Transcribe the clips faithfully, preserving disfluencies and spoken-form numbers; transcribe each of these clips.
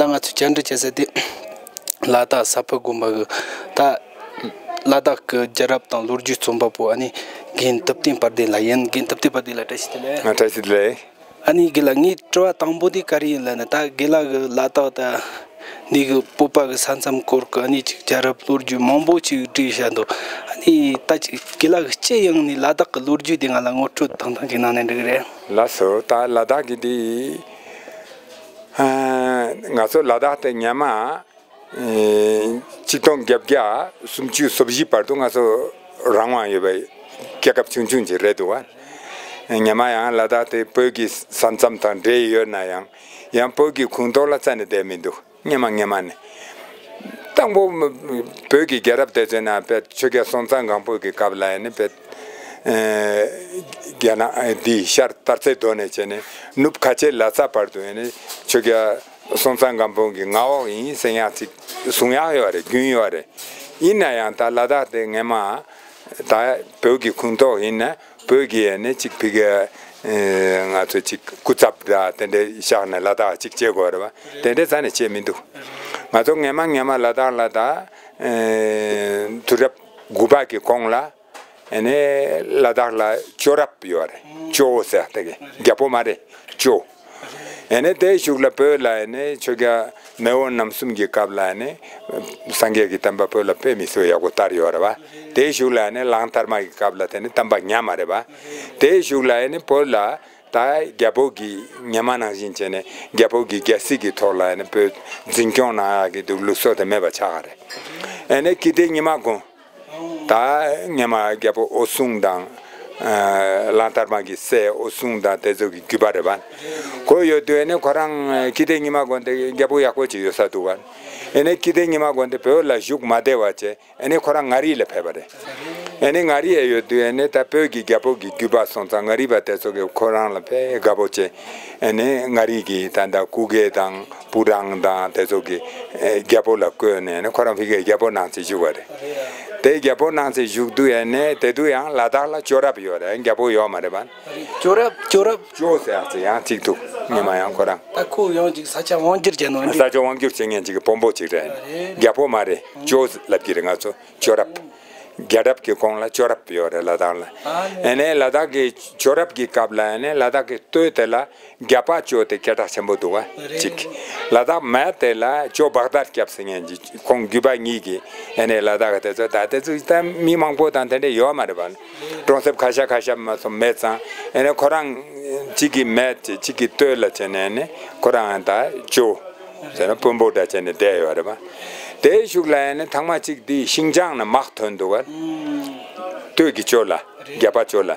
ང་ཚོས་བཅར་འདྲི་བྱེད་ས་དེ་ལ་དྭགས་ས་ཕག་དགོན་པ་གི་ད་ལ་དྭགས་ཀྱི་རྒྱལ་རབས་དང་ལོ་རྒྱུས་རྩོམ་པ་པོ་ཨ་ནི་རྒན་ཐུབ་བསྟན་དཔལ་ལྡན་ལགས་ཡིན། རྒན་ཐུབ་བསྟན་དཔལ་ལྡན་ལགས་བཀྲ་ཤིས་བདེ་ལེགས། ང་བཀྲ་ཤིས་བདེ་ལེགས། ཨ་ནི་རྒན་ལགས་ངའི་དྲི་བ་དང་པོ་དེ་ག་རེ་ཡིན་ལབ་ན། ད་རྒན་ལགས་ཀྱི་ལ་དྭགས་ད་འདི་གི་བོད་པ་གི་ས་མཚམས་སྐོར་གྱི་ཨ་ནི་ཅིག་རྒྱལ་རབས་ལོ་རྒྱུས་མང་པོ་ཅིག་བྲིས་བཞག་འདུག་ཨ་ནི་ད་ཅིག་རྒན་ལགས་ཀྱིས་སྤྱི་ཡོངས་ནས་ལ་དྭགས་ཀྱི་ལོ་རྒྱུས་དེ་ང་ལ་ངོ་སྤྲོད་ཐུང་ཐུང་ཅིག་གནང་ན་འགྲིག་གི་རེད། ལགས་སོ། ད་ལ་དྭགས་ཀྱི་འདི་ཨ་ང་ཚོ་ལ་དྭགས་དེ་སྔོན་མ་ཨེ་ཆིག་སྟོང་བརྒྱད་བརྒྱ་སུམ་ཅུ་སོ་བཞི་བར་དུ་ང་ཚོ་རང་དབང་ཡོད་པའི་རྒྱལ་ཁབ་ཆུང་ཆུང་ཅིག་རེད་འདུག་བ། སྔོན་མ་ཡང་ལ་དྭགས་དེ་བོད་ཀྱི་ས་མཚམས་དང་འབྲེལ་ཡོད་ན་ཡང་ཡང་བོད་ཀྱི་ཁོངས་གཏོགས་ལ་རྩ་ནས་བསྡད་མི་འདུག་སྔོན་མ་སྔོན་མ་ནས། དང་པོ་བོད་ཀྱི་རྒྱལ་རབས་དེ་ཚོའི་ནང་བོད་ཆོས་རྒྱལ་སྲོང་བཙན་སྒམ་པོ་གི་སྐབས་ལ་ཡང་ནི་བོད་ཨེ་རྒྱ་ནག་ཨེ་འདི་ཤར་སྟག་རྩེ་རྡོ་ནས་བྱས་ནས་ནུབ་ཁ་ཆེ་ལ་རྩ་བར་དུ་ཡང་ནི་ཆོས་རྒྱལ་སྲོང་བཙན་སྒམ་པོ་གི་མངའ་འོག་ཡིན་ཟེར་ཡག་ཅིག་གསུང་ཡག་ཡོད་རེད། རྒྱུན་ཡོད་རེད། ཡིན་ན་ཡང་ད་ལ་དྭགས་དེ་སྔོན་མ་ད་བོད་ཀྱི་ཁོངས་གཏོགས་ཡིན་ན་བོད་ཀྱི་ཡང་ནི་ཅིག་ཕི་ག་ཨེ་ང་ཚོ་ཅིག་སྐུ་ཚབ་འདྲ་དེ་འདྲ་བཞག་ནས་ལ་དྭགས་ཅིག་བྱེད་དགོས་རེད་བ། དེ་འདྲ་རྩ་ནས་བྱེད་མི་འདུག་ང་ཚོ་སྔོན་མ་སྔོན་མ་ལ་དྭགས་ལ་ད་ཨེ་དུས་རབས་དགུ་པ་གི་གོང་ལ་ཨེ་ནས་ལ་དྭགས་ལ་ཇོ་རབ་ཡོད་རེད། ཇོ་ཟེར་དེ་གི་རྒྱལ་པོ་མ་རེད། ཇོ། ཨེ་ནས་དེའི་གཞུག་ལ་བོད་ལ་ཨེ་ནས་ཆོས་རྒྱལ་མེས་དབོན་རྣམ་གསུམ་གྱི་སྐབས་ལ་ཨེ་ནས་སངས་རྒྱས་ཀྱི་བསྟན་པ་བོད་ལ་སྤེལ་མི་ཚོ་ཡག་པོ་དར་ཡོད་རེད་བ། དེའི་གཞུག་ལ་ཨེ་ནས་གླང་དར་མ་གི་སྐབས་ལ་དེ་ནས་བསྟན་པ་ཉམས་མ་རེད་བ། དེའི་གཞུག་ལ་ཨེ་ནས་བོད་ལ་ད་རྒྱལ་པོ་གི་ཉི་མ་ནང་བཞིན་བྱས་ནས་རྒྱལ་པོ་གི་རྒྱལ་སྲིད་ཀྱི་ཐོག་ལ་ནི་བོད་འཛིན་སྐྱོང་གནང་ཡག་གི་འདུག་ལུགས་སྲོལ་དེ་མེད་པ་ཆགས་ཀ་རེད། ཨེ་ནས་སྐྱིད་ལྡེ་ཉི་མ་དགོན། ད་སྔོན་མ་རྒྱལ་པོ་འོད་སྲུང་དང་། ཨ་གླང་དར་མ་གི་སྲས་འོད་སྲུང་དང་དེ་ཚོ་གི་རྒྱུད་པ་རེད་བ། ཁོ་ཡོད་དུས་ཨེ་ནས་ཁོ་རང་སྐྱིད་ལྡེ་ཉི་མ་དགོན་དེ་རྒྱལ་པོ་ཡག་པོ་ཅིག་ཡོད་ས་འདུག་བ། ཨེ་ནས་སྐྱིད་ལྡེ་ཉི་མ་དགོན་དེ་བོད་ལ་བཞུགས་མ་བསྡད་པ་བྱས། ཨེ་ནས་ཁོ་རང་མངའ་རིས་ལ་ཕེབས་པ་རེད། ཨེ་ནས་མངའ་རིས་ཨེ་ཡོད་དུས་ཨེ་ནས་ད་བོད་ཀྱི་རྒྱལ་པོ་གི་རྒྱུད་པ་སོང་ཙང་མངའ་རིས་པ་དེ་ཚོ་གི་ཁོ་རང་ལ་དཔེ་དགའ་པོ་བྱས། ཨེ་ནས་མངའ་རིས་ཀྱི་ད་ལྟ་སྐུ་སྒེར་དང་སྤུ་རང་དང་དེ་ཚོ་གི་ཨེ་རྒྱལ་པོ་ལ་བསྐོས་ནས་ཨེ་ནས་ཁོ་རང་ཕ་གིའི་རྒྱལ་པོ་གནང་བྱས་བཞུགས་པ་རེད། དེ་རྒྱལ་པོ་གནང་བྱས་བཞུགས་དུས་ཨེ་ནས་དེ་དུས་ཡང་ལ་དྭགས་ལ་ཇོ་རབ་ཡོད་རེད། རྒྱལ་པོ་ཡོད་མ་རེད་པ། ཇོ་རབ་ཇོ་རབ། ཇོ་ཟེར་ཡག་ཅིག་ཡང་གཅིག་འདུག་སྔོན་མ་ཡང་ཁོ་རང་། ད་ཁོ་ཡང་ཅིག་ས་ཆ་དབང་བསྒྱུར་བྱས་ནོ་ཨ་ནི། ས་ཆ་དབང་བསྒྱུར་བྱེད་མཁན་ཅིག་གི་དཔོན་པོ་ཅིག་རེད། རེད། རྒྱལ་པོ་མ་རེད། ཇོ་ལབ་ཀྱི་རེད་ང་ཚོ། ཇོ་རབ། རྒྱལ་རབས་ཀྱི་གོང་ལ་ཇོ་རབ་ཡོད་རེད་ལ་དྭགས་ལ། ཨ་ནི། ཨེ་ནས་ལ་དྭགས་ཀྱི་ཇོ་རབ་ཀྱི་སྐབས་ལ་ཨེ་ནས་ལ་དྭགས་ཀྱི་སྟོད་དེ་ལ་རྒྱ་པ་ཇོ་དེ་སྐད་གྲགས་ཆེན་པོ་འདུག་བ། རེད། གཅིག་ལ་དྭགས་སྨད་དེ་ལ་ཇོ་བག་དར་སྐྱབས་ཟེར་མཁན་ཅིག་ཁོང་རྒྱུད་པ་གཉིས་ཀྱི་ཨེ་ནས་ལ་དྭགས་དེ་ཚོ་ད་དེ་ཚོ་ད་མི་མང་པོ་དང་དེ་འདྲ་ཡོད་མ་རེད་པ། གྲོང་གསེབ་ཁ་ཤས་ཁ་ཤས་མ་སོང་མེད་ཙང་ཨེ་ནས་ཁོ་རང་གཅིག་གི་སྨད་ཅིག་གཅིག་གི་སྟོད་ལ་བྱས་ནས་ཨེ་ནས་ཁོ་རང་ད་ཇོ་ཟེར་ན་དཔོན་པོ་འདྲ་བྱས་ནས་བསྡད་ཡོད་རེད་པ། དེའི་གཞུག་ལ་ཨེ་ནས་ཐང་མ་གཅིག་འདི་ཤིང་ཅང་ནས་དམག་ཐོན་འདུག་བ། སྟོད་ཀྱི་ཇོ་ལ་རྒྱ་པ་ཇོ་ལ།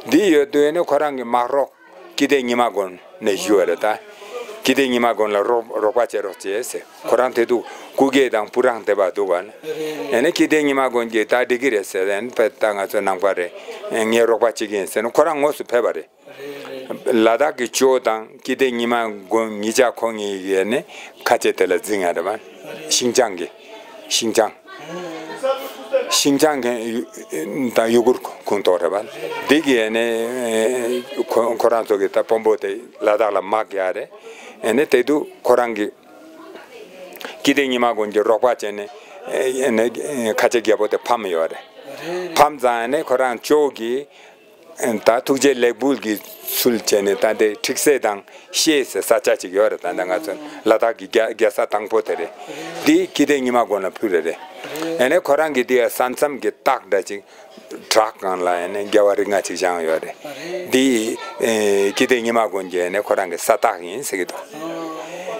འདི་ཡོད་དུས་ཨེ་ནས་ཁོ་རང་གི་དམག་རོགས་སྐྱིད་ལྡེ་ཉི་མ་དགོན་ནས་ཞུས་པ་རེད་ད། སྐྱིད་ལྡེ་ཉི་མ་དགོན་ལ་རོགས་རོགས་པ་བྱེད་རོགས་བྱེད་ཟེར། ཁོ་རང་དེ་དུས་སྐུ་སྒེར་དང་སྤུ་རང་དེ་བ་འདུག་བ། ཨེ་ནས་སྐྱིད་ལྡེ་ཉི་མ་དགོན་གྱིས་ད་འགྲིག་གི་རེད་ཟེར། ཨེ་ནས་ད་ང་ཚོ་ནང་པ་རེད། ངས་རོགས་པ་བྱེད་ཀྱི་ཡིན་ཟེར་ནས་ཁོ་རང་དངོས་སུ་ཕེབས་པ་རེད། ལ་དྭགས་ཀྱི་ཇོ་དང་སྐྱིད་ལྡེ་ཉི་མ་དགོན་གཉིས་ཆ་ཁོ་གཉིས་ཀྱིས་ནི་ཁ་ཆེ་དེ་ལ་འཛིང་ཡ་རེད་པ། ཤིང་ཅང་གི། ཤིང་ཅང་། ཤིང་ཅང་གི་ཡུ་དང་ཡུ་གུར་ཁོངས་གཏོགས་རེད་པ། འདི་གིས་ནི་ཁོ་ཁོ་རང་ཚོ་གི་ད་དཔོན་པོ་དེ་ལ་དྭགས་ལ་དམག་རྒྱག་རེད། ཨེ་ནི་དེ་དུས་ཁོ་རང་གི་སྐྱིད་ལྡེ་ཉི་མ་དགོན་གྱི་རོགས་པ་བྱས་ནས་ཨེ་ནི་ཁ་ཆེ་རྒྱལ་པོ་དེ་ཕམ་ཡོད་རེད། ཕམ་ཙང་ཨེ་ནི་ཁོ་རང་ཇོ་གིས། ད་ཐུགས་རྗེ་ལེགས་འབུལ་གྱི་ཚུལ་བྱས་ནས་ད་འདི་ཁྲིག་སེ་དང་ཤེས་སེ་ས་ཆ་ཅིག་ཡོད་རེད། ད་ལྟ་ང་ཚོ་ལ་དྭགས་ཀྱི་རྒྱལ་རྒྱལ་ས་དང་པོ་དེ་རེད། འདི་སྐྱིད་ལྡེ་ཉི་མ་དགོན་ལ་ཕུལ་རེད་རེད། ཨེ་ནས་ཁོ་རང་གི་འདི་ས་མཚམས་ཀྱི་རྟགས་འདྲ་ཅིག་བྲག་སྒང་ལ་ཨེ་ནས་རྒྱལ་བ་རིགས་ལྔ་ཅིག་བཞེངས་ཡོད་རེད། འདི་ཨེ་སྐྱིད་ལྡེ་ཉི་མ་དགོན་གྱི་ཨེ་ནས་ཁོ་རང་གི་ས་རྟགས་ཡིན་ཟེར་གྱི་འདུག་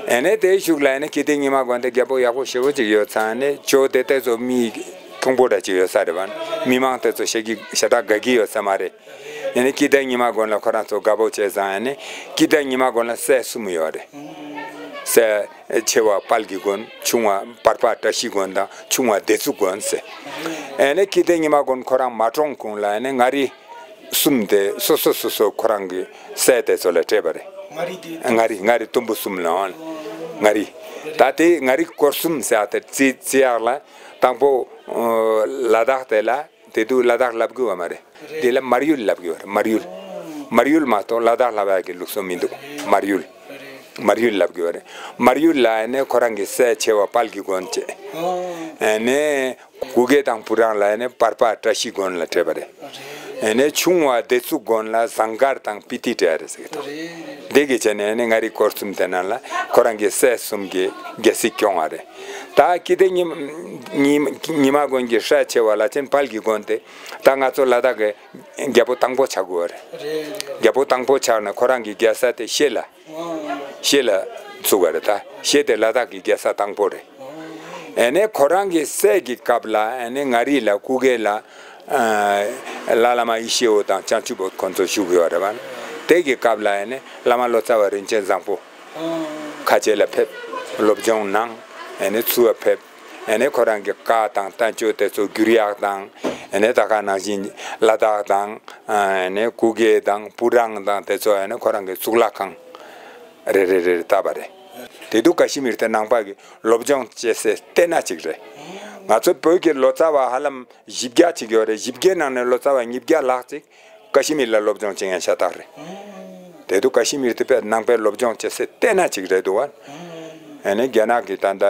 ཨེ་ནས་དེའི་གཞུག་ལ་ཨེ་ནས་སྐྱིད་ལྡེ་ཉི་མ་དགོན་དེ་རྒྱལ་པོ་ཡག་པོ་ཞེ་པོ་ཅིག་ཡོད་ཙང་ཨེ་ནས་ཇོ་དེ་དེ་ཚོ་མི་ཕུང་པོ་འདྲ་ཅིག་ཡོད་ས་རེད་པ། མི་མང་དེ་ཚོ་ཞེ་གི་ཞེ་དྲག་དགའ་གི་ཡོད་ས་མ་རེད། ཨེ་ནས་སྐྱིད་ལྡེ་ཉི་མ་དགོན་ལ་ཁོ་རང་ཚོ་དགའ་པོ་བྱས་ཙང་ཨེ་ནས་སྐྱིད་ལྡེ་ཉི་མ་དགོན་ལ་སྲས་གསུམ་ཡོད་རེད། སྲས་ཆེ་བ་དཔལ་གྱི་དགོན། ཆུང་བ་བར་པ་བཀྲ་ཤིས་དགོན་དང་ཆུང་བ་བདེ་ཚུགས་དགོན་ཟེར། ཨེ་ནས་སྐྱིད་ལྡེ་ཉི་མ་དགོན་ཁོ་རང་མ་གྲོངས་གོང་ལ་ཨེ་ནས་མངའ་རིས་གསུམ་དེ་སོ་སོ་སོ་སོ་ཁོ་རང་གི་སྲས་དེ་ཚོ་ལ་སྤྲད་པ་རེད། མངའ་རིས་དེ་མངའ་རིས་མངའ་རིས་དུམ་བུ་གསུམ་ལ་ཨང་། མངའ་རིས། ད་དེ་མངའ་རིས་སྐོར་གསུམ་ཟེར་ཡག་དེ་རྩི་རྩི་ཡག་ལ་དང་པོ་ལ་དྭགས་དེ་ལ། དེ་དུས་ལ་དྭགས་ལབ་དགོས་པ་མ་རེད། རེད། དེ་ལ་མར་ཡུལ་ལབ་དགོས་པ་རེད། མར་ཡུལ། མར་ཡུལ་མ་གཏོགས་ལ་དྭགས་ལབ་ཡག་གི་ལུགས་སྲོལ་མི་འདུག་མར་ཡུལ། རེད། མར་ཡུལ་ལབ་དགོས་པ་རེད། མར་ཡུལ་ལ་ཨ་ནི་ཁོ་རང་གི་སྲས་ཆེ་བ་དཔལ་གྱི་མགོན་བྱས། ཨ་ནི་གུ་གེ་དང་བུ་རང་ལ་ཨ་ནི་པར་པ་བཀྲ་ཤིས་མགོན་ལབ་བྲིས་པ་རེད། ཨ་ནི་ཆུང་བ་བདེ་ཚུགས་མགོན་ལ་ཟངས་དཀར་དང་སྤི་ཏི་བྲིས་པ་རེད་ཟེར་གི་འདུག་འདི་གི་བྱས་ནས་ཨ་ནི་མངའ་རིས་སྐོར་གསུམ་དེ་ནང་ལ་ཁོ་རང་གི་སྲས་གསུམ་གྱིས་རྒྱལ་སྲིད་སྐྱོང་བ་རེད། ད་ཀི་ཏེ་ཉི་ཉི་ཉི་མ་མགོན་གྱི་སྲས་ཆེ་བ་ལ་ཆེན་དཔལ་གྱི་མགོན་དེ་ད་ང་ཚོ་ལ་དྭགས་ཀྱི་རྒྱལ་པོ་དང་པོ་ཆགས་དགོས་པ་རེད། རྒྱལ་པོ་དང་པོ་ཆགས་ནས་ཁོ་རང་གི་རྒྱལ་ས་དེ་ཤེལ་ལ། ཤེལ་ལ་བཙུགས་པ་རེད། ད་ཤེལ་དེ་ལ་དྭགས་ཀྱི་རྒྱལ་ས་དང་པོ་རེད། ཨ་ནི་ཁོ་རང་གི་སྲས་ཀྱི་སྐབས་ལ་ཨ་ནི་མངའ་རིས་ལ་གུ་གེ་ལ་ལ་བླ་མ་ཡེ་ཤེས་འོད་དང་བྱང་ཆུབ་འོད་ཁོང་ཚོ་བཞུགས་ཡོད་རེད་པ། དེ་གི་སྐབས་ལ་ཨ་ནི་བླ་མ་ལོ་ཙཱ་བ་རིན་ཆེན་བཟང་པོ་ཁ་ཆེ་ལ་ཕེབས། སློབ་སྦྱོང་གནང་། ཨ་ནི་ཚུར་ཕེབས། ཨ་ནི་ཁོ་རང་གི་བཀའ་དང་བསྟན་བཅོས་དེ་ཚོ་བསྒྱུར་ཡག་དང་། ཨ་ནི་ད་ག་ནང་བཞིན་ལ་དྭགས་དང་། ཨ་ནི་གུ་གེ་དང་བུ་རང་དང་དེ་ཚོ་ཨ་ནི་ཁོ་རང་གི་གཙུག་ལག་ཁང་རེ་རེ་རེ་རེ་བཏབ་པ་རེད། དེ་དུས་ཀ་ཤི་མིར་དེ་ནང་པ་གི་སློབ་སྦྱོང་བྱེད་སའི་ལྟེ་གནས་གཅིག་རེད། ང་ཚོ་བོད་ཀྱི་ལོ་ཙཱ་བ་ཧ་ལམ་བཞི་བརྒྱ་ཅིག་ཡོད་རེད། བཞི་བརྒྱའི་ནང་ནས་ལོ་ཙཱ་བ་ཉིས་བརྒྱ་ལྷག་ཅིག་ཀ་ཤི་མིར་ལ་སློབ་སྦྱོང་བྱེད་མཁན་ཤ་སྟག་རེད། དེ་དུས་ཀ་ཤི་མིར་དེ་དཔེ་ནང་པའི་སློབ་སྦྱོང་བྱེད་སའི་ལྟེ་གནས་གཅིག་རེད་འདུག་བ། ཨ་ནི་རྒྱ་ནག་གི་ད་ལྟ་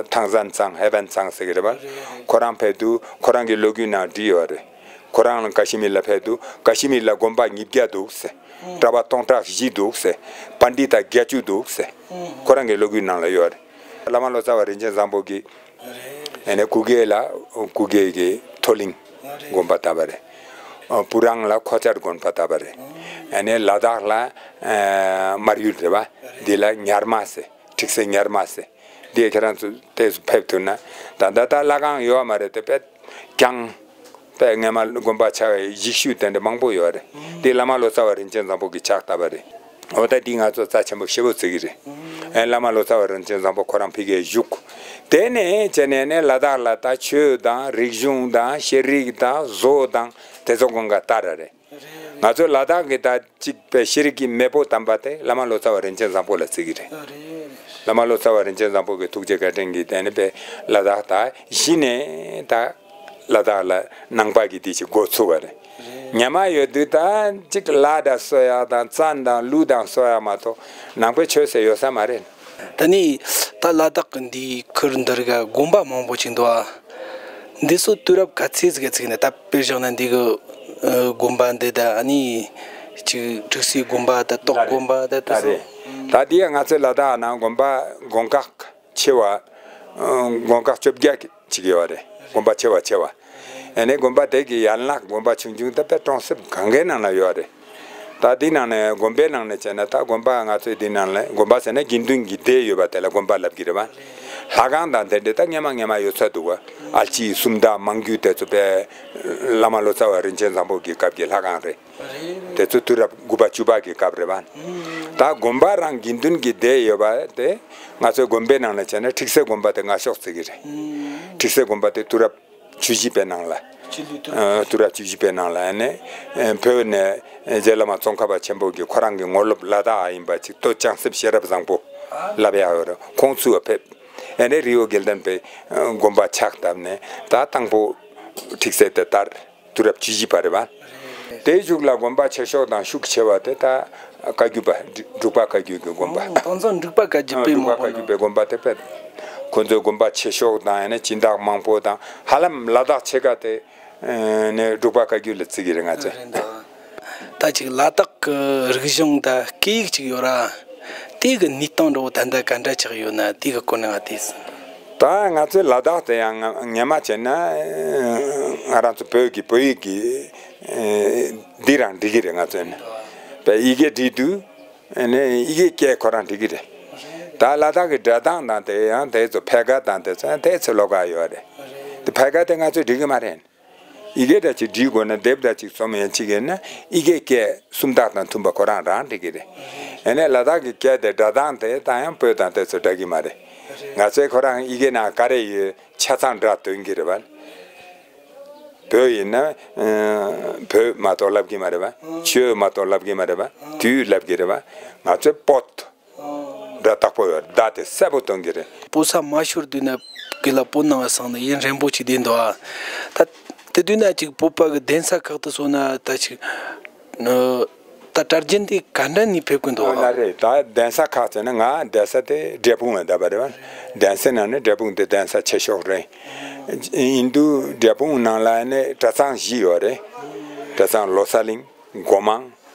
ཐང་སན་ཚང་ཧེ་བན་ཚང་ཟེར་གི་རེད་བ། ཁོ་རང་ཕེབས་དུས་ཁོ་རང་གི་ལོ་རྒྱུས་ནང་བྲིས་ཡོད་རེད། ཁོ་རང་ཀ་ཤི་མིར་ལ་ཕེབས་དུས་ཀ་ཤི་མིར་ལ་དགོན་པ་ཉིས་བརྒྱ་འདུག་ཟེར། གྲྭ་པ་སྟོང་ཕྲག་བཞི་འདུག་ཟེར། པཎྜི་ཏ་བརྒྱད་ཅུ་འདུག་ཟེར། ཁོ་རང་གི་ལོ་རྒྱུས་ནང་ལ་ཡོད་རེད། བླ་མ་ལོ་ཙཱ་བ་རིན་ཆེན་བཟང་པོ་གིས་ཨ་ནི་གུ་གེ་ལ་གུ་གེ་གི་མཐོ་གླིང་དགོན་པ་བཏབ་པ་རེད། བུ་རང་ལ་ཁོ་ཆར་དགོན་པ་བཏབ་པ་རེད། ཨ་ནི་ལ་དྭགས་ལ་མར་ཡུལ་རེད་བ། འདི་ལ་ཉར་མ་ཟེར། ཁྲིག་སེ་ཉར་མ་ཟེར། འདི་ཁྱེད་རང་ཚོ་ཏོག་ཙམ་ཕེབས་ཐུབ་ན། ད་ད་ལྟ་ལྷ་ཁང་ཡོད་མ་རེད་དེ། དཔེ་གྱང་། དཔེ་སྔས་མ་དགོན་པ་ཆགས་པའི་གཞིས་ཤུལ་དེ་འདྲ་མང་པོ་ཡོད་རེད། འདི་བླ་མ་ལོ་ཙཱ་བ་རིན་ཆེན་བཟང་པོ་གིས་ཕྱག་བཏབ་པ་རེད། འོ་ད་འདི་ང་ཚོ་རྩ་ཆེན་པོ་ཞེ་པོ་བརྩི་གི་རེད། ཨེ་བླ་མ་ལོ་ཙཱ་བ་རིན་ཆེན་བཟང་པོ་ཁོ་རང་ཕ་གིར་བཞུགས། དེ་ནས་བྱས་ནས་ནི་ལ་དྭགས་ལ་ད་ཆོས་དང་རིག་གཞུང་དང་ཤེས་རིག་དང་བཟོ་དང་དེ་ཚོ་གང་ག་ལྟར་རེད། ང་ཚོ་ལ་དྭགས་ཀྱི་ད་གཅིག་པའི་ཤེས་རིག་གི་མེས་པོ་དམ་པ་དེ་བླ་མ་ལོ་ཙཱ་བ་རིན་ཆེན་བཟང་པོ་ལ་བརྩི་གི་རེད། བླ་མ་ལོ་ཙཱ་བ་རིན་ཆེན་བཟང་པོ་གི་ཐུགས་རྗེ་བཀའ་དྲིན་གྱིས་དེ་ནི་པའི་ལ་དྭགས་ད་གཞི་ནས་ད་ལ་དྭགས་ལ་ནང་པ་གི་དེ་ཅིག་འགོ་ཚུགས་པ་རེད། ཉི་མ་ཡོད་དུས་ད་གཅིག་ལ་དྭགས་གསོ་ཡག་དང་བཙན་དང་ལུགས་དང་གསོ་ཡག་མ་གཏོགས་ནང་པའི་ཆོས་ཟེར་ཡོད་ས་མ་རེད། ད་ནི་ད་ལ་དྭགས་ཀྱི་འདིའི་ཁུལ་འདི་རིགས་དགོན་པ་མང་པོ་ཅིག་འདུག་ཨ། འདི་ཚོ་དུས་རབས་ག་ཚོད་ཟིག་གི་ཚིག་ནས་ད་དཔེར་བཞག་ན་འདི་གི་ཨ་དགོན་པ་འདི་ད་ཨ་ནི་ཅིག་ཁྲུས་གསོལ་དགོན་པ་ད་ཏོག་དགོན་པ་ད་དེ་ཚོ། ད་དེ་ང་ཚོའི་ལ་དྭགས་ནང་དགོན་པ་དགོན་ཁག་ཆེ་བ་ཨ་དགོན་ཁག་བཅོ་བརྒྱད་ཅིག་ཡོད་རེད། དགོན་པ་ཆེ་བ་ཆེ་བ། ཨ་ནི་དགོན་པ་དེ་གི་ཡན་ལག་དགོན་པ་ཆུང་ཆུང་ད་དཔེ་གྲོང་གསེབ་གང་གའི་ནང་ན་ཡོད་རེད། ད་འདི་ནང་ནས་དགོན་པའི་ནང་ནས་བྱས་ན་ད་དགོན་པ་ང་ཚོའི་འདི་ནང་ལ་དགོན་པ་ཟེར་ན་དགེ་འདུན་གྱི་སྡེ་ཡོད་པ་དེ་ལ་དགོན་པ་ལབ་ཀྱི་རེད་བ། ལྷ་ཁང་དང་དེ་འདྲ་ད་སྔས་མ་སྔས་མ་ཡོད་ཚད་འདུག་བ། ཨལ་ཅི་སུམ་མདའ་མང་རྒྱུད་དེ་ཚོ་དཔེ་བླ་མ་ལོ་ཙཱ་བ་རིན་ཆེན་བཟང་པོ་གི་སྐབས་ཀྱི་ལྷ་ཁང་རེད། དེ་ཚོ་དུས་རབས་དགུ་པ་བཅུ་པ་གི་སྐབས་རེད་བ། ད་དགོན་པ་རང་དགེ་འདུན་གྱི་སྡེ་ཡོད་པ་དེ་ང་ཚོའི་དགོན་པའི་ནང་ལ་བྱས་ན་ཁྲིག་སེ་དགོན་པ་དེ་སྔ་ཤོས་བརྩི་གི་རེད། ཁྲིག་སེ་དགོན་པ་དེ་དུས་རབས་བཅུ་བཞི་པའི་ནང་ལ། ཨ་དུས་རབས་བཅུ་བཞི་པའི་ནང་ལ་ནི་ཨ་བོད་ནས་རྗེ་བླ་མ་ཙོང་ཁ་པ་ཆེན་པོ་གིས་ཁོ་རང་གི་ངོ་ལོག་ལ་དྭགས་ཨ་ཡིན་པ་ཅིག་སྟོད་བྱང་སེམས་ཤེས་རབ་བཟང་པོ་ལབ་ཡག་ཡོད་རེད། ཁོང་ཚུར་ཕེབས། ཨ་ནི་རི་བོ་དགེ་ལྡན་པའི་ཨ་དགོན་པ་ཕྱག་བཏབ་ནས་ད་དང་པོ་ཁྲིག་སེ་དེ་དར། དུས་རབས་བཅུ་བཞི་པ་རེད་བ། དེའི་གཞུག་ལ་དགོན་པ་ཆེ་ཤོས་དང་ཤུགས་ཆེ་བ་དེ་ད་བཀའ་བརྒྱུད་པ་འབྲུག་པ་བཀའ་བརྒྱུད་ཀྱི་དགོན་པ། ཨོ། དེང་སང་འབྲུག་པ་བཀའ་བརྒྱུད་པའི་འབྲུག་པ་མང་པོ་བཀའ་བརྒྱུད་པའི་དགོན་པ་དེ་དཔེ་ཁོ་ཚོའི་དགོན་པ་ཆེ་ཤོས་དང་ཡང་ན་སྦྱིན་བདག་མང་པོ་དང་ཧ་ལམ་ལ་དྭགས་ཕྱེད་ཀ་དེ་ནས་འབྲུག་པ་བཀའ་བརྒྱུད་ལ་བརྩི་གི་རེད་ང་ཚོས། རེད་འདུག་ད་ཅིག་ལ་དྭགས་ཀྱི་རིག་གཞུང་དང་སྐད་ཡིག་ཅིག་ཡོད་ར། དེ་གི་གནས་སྟངས་འདྲ་བོ་ད་ལྟ་ག་འདྲ་ཆགས་ཡོད་ན་དེ་གི་སྐོར་ནས་ང་ཏོག་ཙམ། ད་ང་ཚོའི་ལ་དྭགས་དེ་ཡང་ང་སྔས་མ་བྱས་ན་ང་རང་ཚོ་བོད་ཀྱི་བོད་ཡིག་གི་འདི་རང་འབྲི་གི་རེད་ང་ཚོས་ནི། བོད་ཡི་གེ་འབྲི་དུས་ནི་ཡི་གེ་སྐད་ཁོ་རང་འབྲི་གི་རེད། ད་ལ་དྭགས་ཀྱི་སྒྲ་གདངས་དང་དེ་ཡང་དེ་ཚོ་ཕལ་སྐད་དང་དེ་ཚོ་ཡང་དེ་ཚོ་ལོགས་ཀ་ཡོད་རེད། དེ་ཕལ་སྐད་དེ་ང་ཚོས་འབྲི་གི་མ་རེད། ཡི་གེ་འདྲ་ཅིག་འབྲི་དགོས་ན་དེབ་འདྲ་ཅིག་རྩོམ་ཡན་ཅིག་ཡིན་ན་ཡི་གེ་སྐད་སུམ་རྟགས་དང་མཐུན་པ་ཁོ་རང་རང་འབྲི་གི་རེད། ཡང་ན་ལ་དྭགས་ཀྱི་སྐད་དེ་སྒྲ་གདངས་དེ་ད་ཡང་བོད་དང་དེ་ཚོ་འདྲ་གི་མ་རེད། ང་ཚོའི་ཁོ་རང་ཡི་གེ་ནང་ག་རེ་ཡོད་ཆ་ཚང་སྒྲ་འདོན་གི་རེད་བ། བོད་ཡིན་ན་ཨ་བོད་མ་གཏོགས་ལབ་གི་མ་རེད་བ། ཆོས་མ་གཏོགས་ལབ་གི་མ་རེད་བ། དུས་ལབ་གི་རེད་བ། ང་ཚོའི་པོད། སྒྲ་དག་པོ་ཡོད། བརྡ་དེ་གསལ་པོ་སྟོན་གྱི་རེད། པོ་ས་མ་ཤོར་དུས་ན་གི་ལ་པོ་ནང་སང་ནི་ཡུན་རིང་པོ་ཅིག་བསྡད་འདུག་ཨ། ད་དེ་དུས་ན་ཅིག་བོད་པ་གི་གདན་ས་ཁག་ཏུ་སོང་ན་ད་ཅིག་ཨ་ ད་གྲྭ་རྒྱུན་དེ་ག་འདྲ་ནས་ཕེབས་ཀྱི་འདུག་ཨ་ན་རེད། ད་གདན་ས་ཁག་ཅིག་ན། ང་གདན་ས་དེ་འབྲས་སྤུངས་ལ་བསྡད་པ་རེད་བ། གདན་ས་ནང་ནས་འབྲས་སྤུངས་དེ་གདན་ས་ཆེ་ཤོས་རེད། ཡིན་དུས་འབྲས་སྤུངས་ནང་ལ་ནི་གྲྭ་ཚང་བཞི་ཡོད་རེད། གྲྭ་ཚང་ལོ་གསར་གླིང་། སྒོ་མང་།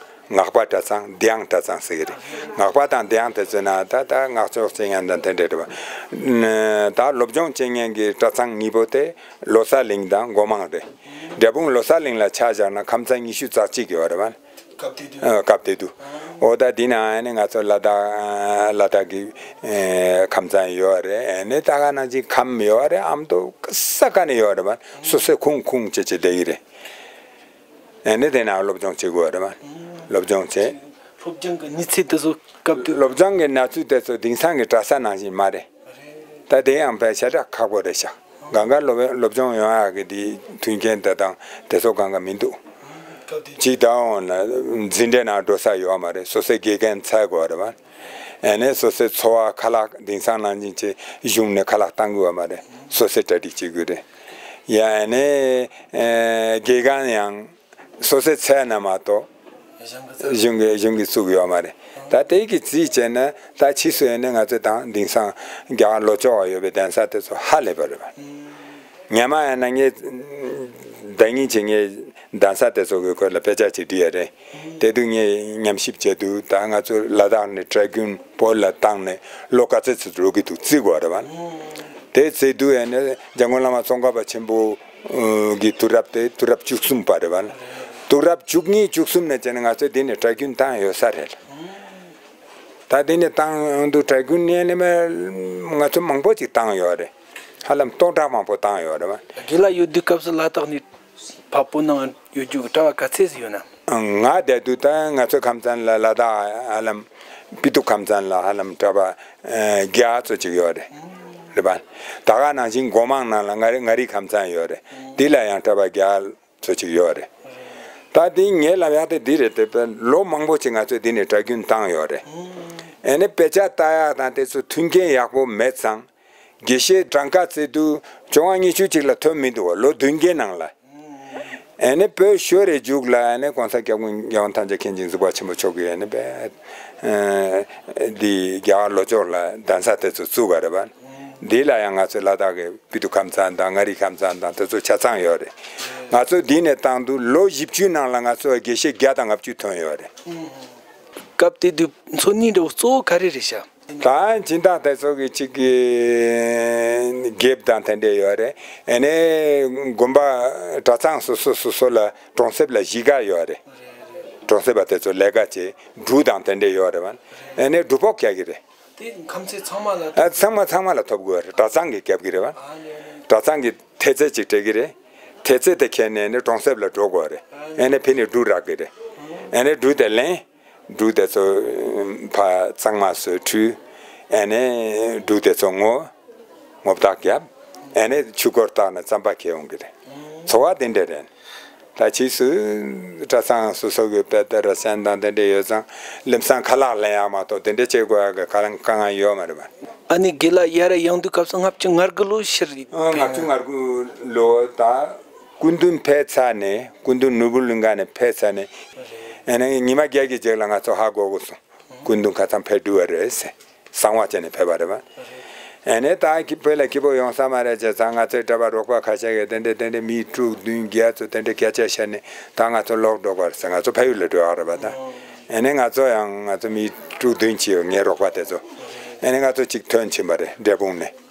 ངག་པ་གྲྭ་ཚང་། དེའང་གྲྭ་ཚང་ཟེར་གི་རེད། ངག་པ་དང་དེའང་དེ་ཚོའི་ནང་ད་ད་སྔགས་ཕྱོགས་སྤྱི་སྙན་དང་དེ་འདྲ་རེད་བ། ད་སློབ་སྦྱོང་བྱེད་མཁན་གྱི་གྲྭ་ཚང་གཉིས་པོ་དེ་ལོ་གསར་གླིང་དང་སྒོ་མང་རེད། འབྲས་སྤུངས་ལོ་གསར་གླིང་ལ་ཆ་བཞག་ན་ཁམས་ཚན་ཉི་ཤུ་རྩ་གཅིག་ཡོད་རེད་བ། སྐབས་དེ་དུས། ཨ། སྐབས་དེ་དུས། འོ་ད་འདི་ན་ཨ་ནི་ང་ཚོ་ལ་དྭགས། ལ་དྭགས་ཀྱི་ཨེ་ཁམས་ཚན་ཡོད་རེད། ཨ་ནི་ད་ག་ནང་བཞིན་ཁམས་ཡོད་རེད། ཨ་མདོ་ས་ག་ནས་ཡོད་རེད་བ། སོ་སོའི་ཁུངས་ཁུངས་བྱེད་བྱེད་བསྡད་ཀྱི་རེད། ཨ་ནི་དེ་ན་སློབ་སྦྱོང་བྱེད་དགོས་རེད་བ། སློབ་སྦྱོང་བྱེད། སློབ་སྦྱོང་གི་གནས་ཚུལ་དེ་ཚོ་སྐབས་དེ། སློབ་སྦྱོང་གི་གནས་ཚུལ་དེ་ཚོ་དེང་སང་གི་གྲྭ་ས་ནང་བཞིན་མ་རེད། ད་དེ་ཡང་དཔེ་ཞེ་དྲག་ཁག་པོ་རེད་ཤག་གང་ག་སློབ་སློབ་སྦྱོང་ཡོང་ཡག་གི་དེ་མཐུན་རྐྱེན་དེ་དང་དེ་ཚོ་གང་ག་མི་འདུག་སྐབས་དེ་གཅིག་ད་འོང་ན་འཛིན་གྲྭའི་ནང་འགྲོ་ས་ཡོད་མ་རེད། སོ་སོའི་དགེ་རྒན་འཚོལ་དགོས་རེད་བ། ཨ་ནི་སོ་སོའི་འཚོ་བ་ཁ་ལག་དེང་སང་ནང་བཞིན་བྱས་གཞུང་ནས་ཁ་ལག་བཏང་དགོས་བ་མ་རེད། སོ་སོས་གྲ་སྒྲིག་བྱེད་དགོས་རེད། ཡ་ཨ་ནི་ཨེ་དགེ་རྒན་ཡང་སོ་སོས་འཚོལ་ན་མ་གཏོགས་གཞུང་གི་གཞུང་གིས་བཙུགས་ཡོད་མ་རེད། ད་དེ་གི་རྩིས་བྱས་ན་ད་ཕྱིས་སུ་ཡིན་ན་ང་ཚོ་དང་དེང་སང་རྒྱ་གར་ལྷོ་ཕྱོགས་ཡོད་པའི་གདན་ས་དེ་ཚོ་ཧ་ལས་པ་རེད་བ། ངས་མ་ཡིན་ན་ངས་ཟླ་ཉིན་གྱི་ངས་གདན་ས་དེ་ཚོ་གི་སྐོར་ལ་དཔེ་ཆ་ཅིག་བྲིས་ཡ་རེད། དེ་དུས་ངས་ཉམས་ཞིབ་བྱས་དུས་ད་ང་ཚོ་ལ་དྭགས་ནས་གྲྭ་རྒྱུན་བོད་ལ་བཏང་ནས་ལོ་ག་ཚོད་ཙམ་འགྲོ་གི་འདུག་རྩིས་དགོས་རེད་བ། དེ་རྩིས་དུས་ཡིན་ན་འཇམ་མགོན་བླ་མ་ཙོང་ཁ་པ་ཆེན་པོ་གི་དུས་རབས་དེ་དུས་རབས་བཅུ་གསུམ་པ་རེད་བ། དུས་རབས་བཅུ་གཉིས་བཅུ་གསུམ་ནས་བྱས་ནས་ང་ཚོས་འདི་ནས་གྲྭ་རྒྱུན་བཏང་ཡོད་ས་རེད། ད་འདི་ནས་བཏང་འདུག་གྲྭ་རྒྱུན་ནས་ནི་མ་ང་ཚོ་མང་པོ་ཅིག་བཏང་ཡོད་རེད། ཧ་ལམ་སྟོང་ཕྲག་མང་པོ་བཏང་ཡོད་རེད་བ། དགེ་ལགས་ཡོད་དུས་སྐབས་སུ་ལ་དྭགས་ནས་བལ་པོ་ནང་ཡོད་རྒྱུ་གྲྭ་པ་ག་ཚད་ཙམ་ཡོད་ན། ང་བསྡད་དུས་ད་ང་ཚོའི་ཁམས་ཚན་ལ་ལ་དྭགས་ཧ་ལམ་སྤི་ཏོག་ཁམས་ཚན་ལ་ཧ་ལམ་གྲྭ་པ་ཨ་བརྒྱ་ཙམ་ཅིག་ཡོད་རེད། རེད་པ། ད་ག་ནང་བཞིན་སྒོ་མང་ནང་ལ་མངའ་རིས་མངའ་རིས་ཁམས་ཚན་ཡོད་རེད། འདི་ལ་ཡང་གྲྭ་པ་བརྒྱ་ཙམ་ཅིག་ཡོད་རེད། ད་འདི་ངས་ལབ་ཡག་དེ་འདི་རེད། དེ་ལོ་མང་པོ་ཅིག་ང་ཚོས་འདི་ནས་གྲྭ་རྒྱུན་བཏང་ཡོད་རེད། ཨ་ནི་དཔེ་ཆ་ལྟ་ཡག་དང་དེ་ཚོ་མཐུན་རྐྱེན་ཡག་པོ་མེད་ཙང་། དགེ་བཤེས་གྲངས་ཀ་བརྩི་དུས་བཅོ་ལྔ་ཉི་ཤུ་ཅིག་ལ་ཐོན་མི་འདུག་བ། ལོ་བདུན་བརྒྱའི་ནང་ལ། ཨ་ནི་བོད་ཤོར་རེ་མཇུག་ལ་ཨ་ནི་གོང་ས་སྐྱབས་མགོན་རྒྱལ་དབང་ཐམས་ཅད་མཁྱེན་ཅིང་གཟིགས་པ་ཆེན་པོ་མཆོག་གིས་ཨ་ནི་བོད་འདི་རྒྱ་གར་ལྷོ་ཕྱོགས་ལ་གདན་ས་དེ་ཚོ་བཙུགས་པ་རེད་བ། འདི་ལ་ཡང་ང་ཚོའི་ལ་དྭགས་ཀྱི་སྤི་ཏོག་ཁམས་ཚན་དང་མངའ་རིས་ཁམས་ཚན་དང་དེ་ཚོ་ཆ་ཚང་ཡོད་རེད། ང་ཚོ་འདི་ནས་བཏང་དུས་ལོ་བཞི་བཅུའི་ནང་ལ་ང་ཚོ་དགེ་བཤེས་བརྒྱ་དང་ལྔ་བཅུ་ཐོན་ཡོད་རེད། སྐབས་དེ་དུས་འཚོ་གནས་འདྲ་བོ་གཙོ་བོ་ག་རེ་རེད་ཤག་ད་སྦྱིན་བདག་དེ་ཚོ་གི་གཅིག་གི་དགེ་བསྙེན་དང་དེ་འདྲ་ཡོད་རེད། ཨ་ནི་དགོན་པ་གྲྭ་ཚང་སོ་སོ་སོ་སོ་ལ་གྲོང་གསེབ་ལ་གཞིས་ཀ་ཡོད་རེད། གྲོང་གསེབ་པ་དེ་ཚོ་ལས་ཀ་བྱེད། འབྲུ་དང་དེ་འདྲ་ཡོད་རེད་བ། ཨ་ནི་འབྲུ་ཕོགས་རྒྱག་གི་རེད། དེ་ཁམས་ཚན་ཚང་མ་ལ། ཨ་ཚང་མ་ཚང་མ་ལ་ཐོབ་དགོས་རེད། གྲྭ་ཚང་གིས་རྒྱབ་ཀྱི་རེད་བ། ཨ་ལེ་ཨ་ལེ། གྲྭ་ཚང་གིས་ཐེལ་ཙེ་གཅིག་སྤྲད་ཀྱི་རེད། ཐེལ་ཙེ་དེ་ཁྱེར་ནས་ནི་གྲོང་གསེབ་ལ་འགྲོ་དགོས་རེད། ཨ་ནི་ཕ་ནས་འབྲུ་རག་གི་རེད། ཨ་ནི་འབྲུ་དེ་ལེན། འབྲུ་དེ་ཚོ་ཕར་གཙང་མ་བཟོས་བཀྲུས། ཨ་ནི་འབྲུ་དེ་ཚོ་བརྔོ། བརྔོ་བརྡེག་བརྒྱབ། ཨ་ནི་ཆུ་འཁོར་བཏང་ནས་རྩམ་པ་འཁྱེར་ཡོང་གི་རེད། འཚོ་བ་དེ་འདྲ་རེད། ད་ཕྱིས་སུ་གྲྭ་ཚང་སོ་སོ་གི་དཔེ་དེབ་ར་གསན་དང་དེ་འདྲ་ཡོད་ཙང་ལམ་སང་ཁ་ལག་ལེན་ཡག་མ་གཏོགས་དེ་འདྲ་བྱེད་དགོས་ཡག་གི་དཀའ་ངལ་ཡོད་མ་རེད་པ། ཨ་ནི་དགེ་ལགས་ཡར་ཡོང་དུས་སྐབས་སུ་ལྔ་བཅུ་ང་དགུ་ལོ་ཕྱིར། ཨ་ལྔ་བཅུ་ང་དགུ་ལོ་ད་སྐུ་མདུན་ཕེབས་ཚར་ནས། སྐུ་མདུན་ནོར་བུ་གླིང་ག་ནས་ཕེབས་ཚར་ནས། ཨ་ནི་ཉི་མ་བརྒྱད་ཀྱི་རྗེས་ལ་ང་ཚོ་ཧ་གོ་གོ་སོང་། སྐུ་མདུན་ཁ་སང་ཕེབས་འགྲོ་བ་རེད་ཟེར། གསང་བ་བྱས་ནས་ཕེབས་པ་རེད་པ། ཨ་ནི་ད་ཁྱི་བོད་ལ་ཁྱི་པོ་ཡོང་ས་མ་རེད་ཅེས་ཙང་ང་ཚོའི་གྲྭ་པ་རོགས་པ་ཁ་ཤས་ཀྱིས་དེ་འདྲས་དེ་འདྲས་མི་དྲུག་བདུན་བརྒྱད་ཚོ་དེ་འདྲས་སྐད་ཆ་བཤད་ནས་ད་ང་ཚོ་ལོག་འགྲོ་དགོས་རེད་ཟེར། ང་ཚོ་ཕ་ཡུལ་ལ་འགྲོ་ཡག་རེད་པ། ད་ཨ་ནི་ང་ཚོ་ཡང་ང་ཚོ་མི་དྲུག་བདུན་ཅིག་ཡོད། ངའི་རོགས་པ་དེ་ཚོ། ཨ་ནི་ང་ཚོ་གཅིག་ཐོན་ཕྱིན་པ་རེད། འབྲས་སྤུངས་ནས།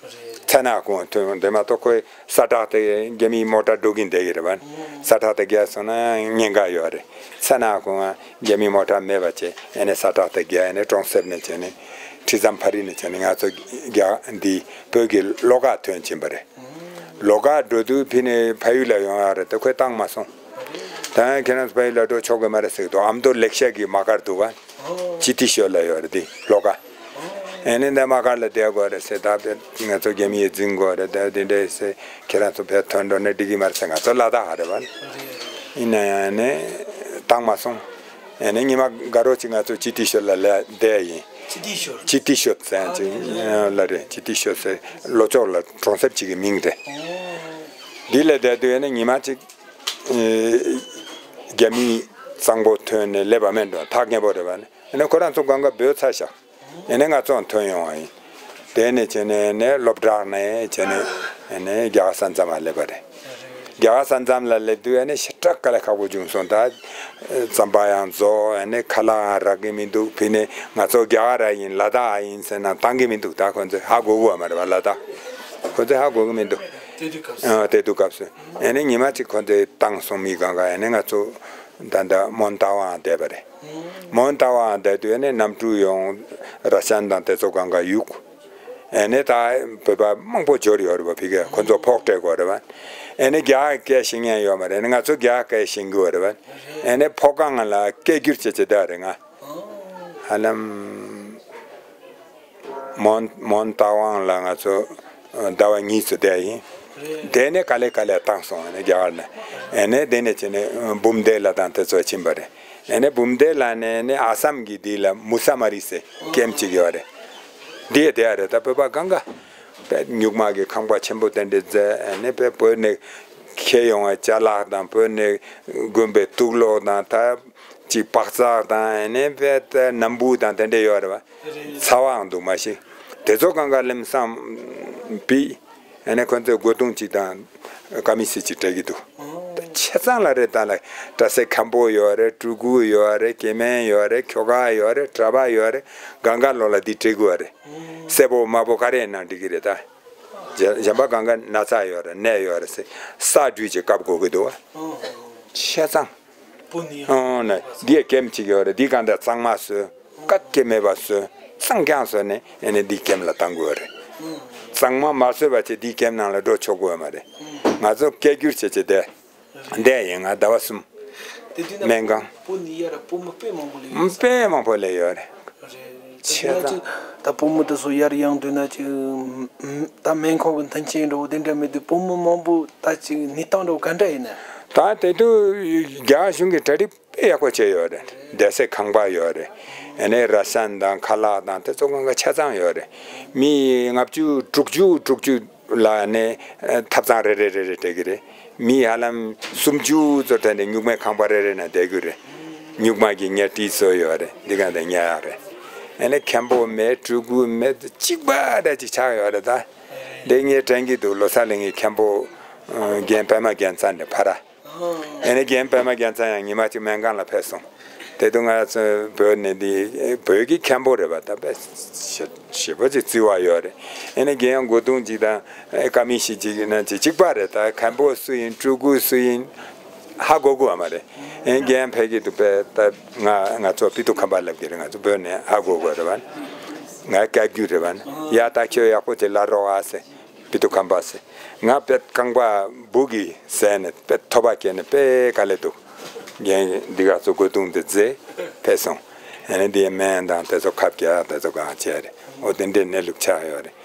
མཚན་ནག་གུང་ཐོན་དེ་མ་གཏོགས་ཁོའི་ས་ཁྲག་དེ་རྒྱ་མིའི་མོ་ཊ་འགྲོ་གིན་བསྡད་ཀྱི་རེད་པ། ས་ཁྲག་དེ་བརྒྱབ་སོང་ན་ཉེན་ཁ་ཡོད་རེད། མཚན་ནག་གུང་རྒྱ་མིའི་མོ་ཊ་མེད་པ་བྱས། ཨ་ནི་ས་ཁྲག་དེ་བརྒྱབ། ཨ་ནི་གྲོང་གསེབ་ནས་བྱས་ནས་ཁྲི་ཟམ་ཕ་རི་ནས་བྱས་ནས་ང་ཚོ་རྒྱ་འདི་བོད་ཀྱི་བློ་དགའ་ཐོན་ཕྱིན་པ་རེད། བློ་དགའ་འགྲོ་དུས་ཕ་ནས་ཕ་ཡུལ་ལ་ཡོང་ཡག་རེད་དེ་ཁོས་བཏང་མ་སོང་། ད་ཁྱེད་རང་ཚོ་ཕ་ཡུལ་ལ་འགྲོ་ཆོག་གི་མ་རེད་ཟེར་གི་འདུག་ཨ་མདོ་ལེགས་བཤད་ཀྱི་དམག་སྒར་འདུག་ག་སྤྱི་ཏི་ཤོད་ལ་ཡོད་རེད་དེ་བློ་དགའ། ཨ་ནི་འདི་དམག་སྒར་ལ་བསྡད་དགོས་རེད་ཟེར། ད་དཔེ་ང་ཚོ་རྒྱ་མི་ཡིས་འཛིང་དགོས་རེད། ད་དེ་འདྲས་ཟེར། ཁྱེད་རང་ཚོ་བོད་ཐོན་འགྲོ་ན་འགྲིག་གི་མ་རེད་ཟེར། ང་ཚོ་ལ་དྭགས་རེད་པ། ཡིན་ན་ཡང་ནི་བཏང་མ་སོང་། ཨ་ནི་ཉི་མ་དགའ་རོགས་ཅིག་ང་ཚོ་སྤྱི་ཏི་ཤོད་ལ་ལ་བསྡད་ཡིན། སྤྱི་ཏི་ཤོད། སྤྱི་ཏི་ཤོད་ཟེར་ཅིག་ལ་རེད། སྤྱི་ཏི་ཤོད་ཟེར་ལྷོ་ཕྱོགས་ལ་གྲོང་གསེབ་ཅིག་གི་མིང་རེད། འདི་ལ་བསྡད་དུས་ཨ་ནི་ཉི་མ་གཅིག་ཨེ་རྒྱ་མིའི་ གཙང་པོ་ཐོན་ནས་སླེབས་པ་མེད་འགྲོ། ཐག་ཉེ་པོ་རེད་པ། ཨ་ནི་ཁོ་རང་ཚོ་སྒང་ག་འབོད་ཚར་ཤག་ཨ་ནི་ང་ཚོའང་ཐོན་ཡོང་བ་ཡིན། དེ་ནས་བྱས་ནས་ནས་སློབ་གྲྭ་ནས་བྱས་ནས་ནས་རྒྱ་གར་ས་མཚམས་ལ་སླེབས་པ་རེད། རྒྱ་གར་ས་མཚམས་ལ་སླེབས་དུས་ཨ་ནི་ཞེ་དྲག་དཀའ་ལས་ཁག་པོ་བྱུང་སོང་། ད་རྩམ་པ་ཡང་རྫོགས། ཨ་ནི་ཁ་ལག་ཡང་རག་གི་མི་འདུག་ཕི་ནས་ང་ཚོ་རྒྱ་གར་ཡིན། ལ་དྭགས་ཡིན་ཟེར་ན་བཏང་གི་མི་འདུག་ད་ཁོ་ཚོས་ཧ་གོ་གི་ཡོད་མ་རེད་པ། ལ་དྭགས་ཁོ་ཚོས་ཧ་གོ་གི་མི་འདུག་དེ་དུས་སྐབས་སུ། ཨ་དེ་དུས་སྐབས་སུ་ཨ་ནི་ཉི་མ་གཅིག་ཁོ་ཚོས་བཏང་སོང་། མི་སྒང་ག་ཨ་ནི་ང་ཚོ་ད་ལྟ་མོན་རྟ་དབང་བསྡད་པ་རེད། མོན་རྟ་དབང་བསྡད་དུས་ཨ་ནི་གནམ་གྲུ་ཡོང་། ར་ཤན་དང་དེ་ཚོ་སྒང་ག་གཡུག་ཨ་ནི་ད་བོད་པ་མང་པོ་འབྱོར་ཡོད་རེད་པ། ཕ་གིར་ཁོ་ཚོ་ཕོགས་སྤྲད་དགོས་རེད་པ། ཨ་ནི་རྒྱ་སྐད་ཤེས་མཁན་ཡོད་མ་རེད། ཨ་ནི་ང་ཚོ་རྒྱ་སྐད་ཤེས་ཀྱི་ཡོད་རེད་པ། ཨ་ནི་ཕོ་བྲང་ལ་སྐད་སྒྱུར་བྱེད་བྱེད་བསྡད་རེད། ང་ཧ་ལམ་མོན་མོན་རྟ་དབང་ལ་ང་ཚོ་ཟླ་བ་གཉིས་ཙམ་བསྡད་ཡིན། དེ་ནས་ག་ལེ་ག་ལེ་བཏང་སོང་། ཨ་ནི་རྒྱ་གར་ནས། ཨ་ནི་དེ་ནས་བྱས་ནས་འབུམ་སྡེ་ལ་དང་དེ་ཚོ་ཕྱིན་པ་རེད། ཨ་ནི་འབུམ་སྡེ་ལ་ནས་ནི་ཨ་སམ་གྱི་འདི་ལ་མུ་ས་མ་རི་ཟེར་ཀེམ་གཅིག་ཡོད་རེད། འདི་ཡི་དེ་ཡ་རེད། ད་བོད་པ་སྒང་ག་དཔེ་སྨྱུག་མ་གི་ཁང་པ་ཆེན་པོ་དེ་འདྲ་མཛད། ཨ་ནི་དཔེ་བོད་ནས་ཁྱེར་ཡོང་བའི་ཅ་ལག་དང་། བོད་ནས་དགོན་པའི་དུག་སློག་དང་། ད་ཅིག་པག་ཙག་དང་། ཨ་ནི་དཔེ་ད་སྣམ་བུ་དང་དེ་འདྲ་ཡོད་རེད་པ། ཚ་བའང་འདུག་མ་གཞི། དེ་ཚོ་སྒང་ག་ལམ་སང་བི། ཨ་ནི་ཁོ་ཚོས་སྒོ་རྡུང་གཅིག་དང་ཀ་མི་སི་གཅིག་སྤྲད་ཀྱི་འདུག་ད་ཆ་ཚང་ལ་རེད། ད་ལ་སྐྲ་སེར་མཁན་པོ་ཡོད་རེད། ཕྲུ་གུ་ཡོད་རེད། སྐྱེ་དམན་ཡོད་རེད། ཁྱོ་ག་ཡོད་རེད། གྲྭ་པ་ཡོད་རེད། སྒང་ག་ལོགས་ལ་འདི་སྤྲད་དགོས་རེད། སེར་པོ་དམར་པོ་ག་རེ་ཡིན་ན་འགྲིག་གི་རེད། ད་གཞན་གཞན་པ་སྒང་ག་ན་ཚ་ཡོད་རེད། ནད་ཡོད་རེད་ཟེར་ས་འགྲུལ་གྱི་བཀབ་དགོས་ཀྱི་འདུག་བ། ཆ་ཚང་། པོ་ནི་ཡང་ཨོ་ན་འདི་ཡ་ཀེམ་གཅིག་ཡོད་རེད། འདི་གང་ལྟར་གཙང་མ་བཟོས། དཀའ་སྐྱེ་མེད་པ་བཟོས། གཙང་རྐྱང་བཟོས་ནས་ཨ་ནི་འདི་ཀེམ་ལ་བཏང་དགོས་རེད། གཙང་མ་མ་བཟོས་པ་བྱས་འདི་ཀེམ་ནང་ལ་འགྲོ་ཆོག་གི་ཡོད་མ་རེད། ང་ཚོ་སྐད་སྒྱུར་བྱས་བྱས་བསྡད་བསྡད་ཡིན། ང་ཟླ་བ་གསུམ། དེ་དུས་ན་སྨན་ཁང་། པོ་ནི་ཡ་ར་པོ་མི་དཔེ་མང་པོ་ལས་ཡོད་ས། དཔེ་མང་པོ་ལས་ཡོད་རེད། རེད། ཆེ་ད་ན་ཙང་ཅིག་ད་བུ་མོ་དེ་ཚོ་ཡར་ཡོང་དུས་ན་ཅིག་ད་སྨན་ཁང་གི་མཐུན་རྐྱེན་འདྲ་བོ་དེ་འདྲ་མེད་དུས་བུ་མོ་མང་པོ་ད་ཅིག་གནས་སྟངས་འདྲ་བོ་ག་འདྲ་ཡིན་ན། ད་དེ་དུས་རྒྱ་གཞུང་གི་གྲ་སྒྲིག་དཔེ་ཡག་པོ་བྱས་ཡོད་རེད། བསྡད་སའི་ཁང་པ་ཡོད་རེད། ཨ་ནི་ར་ཤན་དང་ཁ་ལག་དང་དེ་ཚོ་གང་ག་ཆ་ཚང་ཡོད་རེད། མི་ལྔ་བཅུ་དྲུག་ཅུ་དྲུག་ཅུ་ལ་ནི་ཐབ་ཚང་རེ་རེ་རེ་རེ་སྤྲད་ཀྱི་རེད། མི་ཧ་ལམ་སུམ་ཅུ་ཙམ་དེ་ནས་སྨྱུག་མའི་ཁང་པ་རེ་རེ་ནང་བསྡད་ཀྱི་རེད། སྨྱུག་མ་གི་ཉལ་ཁྲི་བཟོས་ཡོད་རེད། འདི་ག་དེ་ཉལ་ཡག་རེད། ཨ་ནི་མཁན་པོ་མེད། ཕྲུ་གུ་མེད། གཅིག་པ་འདྲ་ཅིག་ཆགས་ཡོད་རེད། ད་འདི་ངས་དྲན་གྱི་འདུག་ལོ་གསར་ལ་ངའི་མཁན་པོ་ཨ་རྒན་པད་མ་རྒྱལ་མཚན་ནས་ཕ་ར། ཨ་ནི་རྒན་པད་མ་རྒྱལ་མཚན་ཡང་ཉི་མ་གཅིག་སྨན་ཁང་ལ་ཕེབས་སོང་། དེ་དུས་ང་ཚོ་བོད་ནས་འདི་བོད་ཀྱི་མཁན་པོ་རེད་པ། ད་དཔེ་ཞེ་ཞེ་པོ་ཅིག་བརྩི་བ་ཡོད་རེད། ཨ་ནི་རྒན་ཡང་སྒོ་རྡུང་གཅིག་དང་ཀ་མི་ཤི་གཅིག་ཡིན་ན་ཅིག་གཅིག་པ་རེད། ད་མཁན་པོ་སུ་ཡིན། ཕྲུ་གུ་སུ་ཡིན། ཧ་གོ་གི་ཡོད་མ་རེད། ཨ་ནི་རྒན་ཕེབས་ཀྱི་འདུག་པས། ད་ང་ང་ཚོ་པི་ཏུ་ཁམས་པ་ལབ་ཀྱི་རེད། ང་ཚོ་བོད་ནས་ཧ་གོ་གི་ཡོད་རེད་པ། ང་སྐད་སྒྱུར་རེད་པ། ཡ་ད་ཁྱོད་ཡག་པོ་ཅིག་ལབ་རོགས་ཨ་ཟེར། པི་ཏུ་ཁམས་པ་ཟེར། ང་དཔེ་རྐང་པ་སྦུག་གིས་བཟས་ནས་དཔེ་ཐོ་བ་སྐྱེས་ནས་དཔེ་དཀའ་ལས་འདུག་རྒན་འདི་ག་ཚོ་སྒོ་རྡུང་དེ་མཛད་ཕེབས་སོང་། ཨ་ནི་འདིའི་སྨན་དང་དེ་ཚོ་ཁབ་རྒྱག་དེ་ཚོ་གང་བྱས་རེད། འོ་དེ་འདྲའི་གནས་ལུགས་ཆགས་ཡོད་རེད།